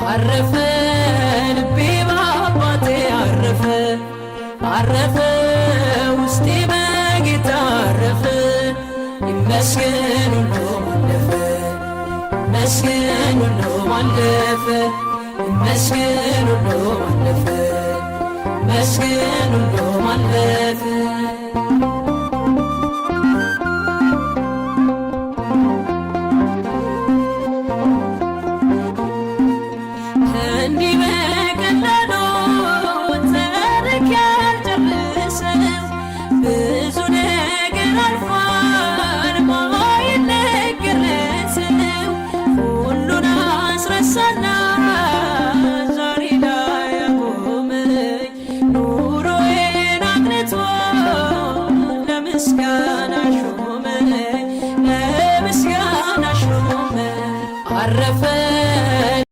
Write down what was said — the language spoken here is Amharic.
አረፈ ልቤ በአባቴ አረፈ፣ አረፈ ውስጤ በጌታ አረፈ። ይመስገን ሁሉ አለፈ፣ ይመስገን ሁሉ አለፈ፣ ይመስገን ሁሉ አለፈ፣ ይመስገን ሁሉ አለፈ።